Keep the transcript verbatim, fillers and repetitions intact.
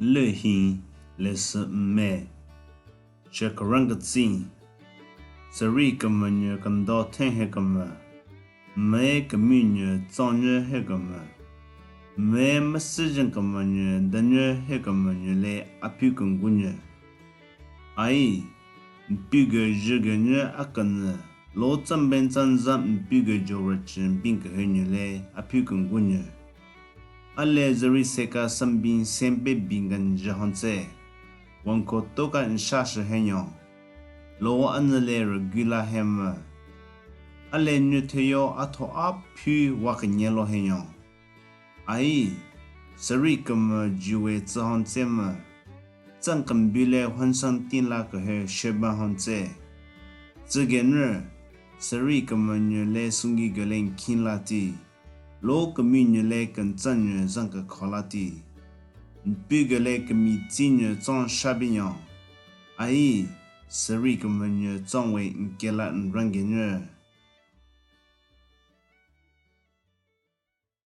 Lehin, lesü nme. Shekaran ketsin. Seri kemenyü kendo then he keme. Me keminyü tsonyü he keme. Me mesüjün kemenyü denyü he kemenyü le apyu kengunyü. Ai, mpuge jüge nyü akenü, lo tsamben tsanza mpuge jora chü bin kehenyü le apyu kengunyü. Ale zeri seka sambin sempe bin kenjü honse. Wanko toka nshashü henyon. Lo anü le regula heme. Ale nyü theyo atho apyu wa kenyelo henyon. Ai, seri keme juwe tsü honse me. Tsang kembile hwansan tinla kehe sheba honse. Tsügenrü, seri kemenyü le sungi gele nkinla ti. Lo keminyü le kentsanyü zang kekhola ti. Mpuge le kemitsinyü tsong shabinyon. Ai, seri kemenyü tsongwe nkela nrangenyü.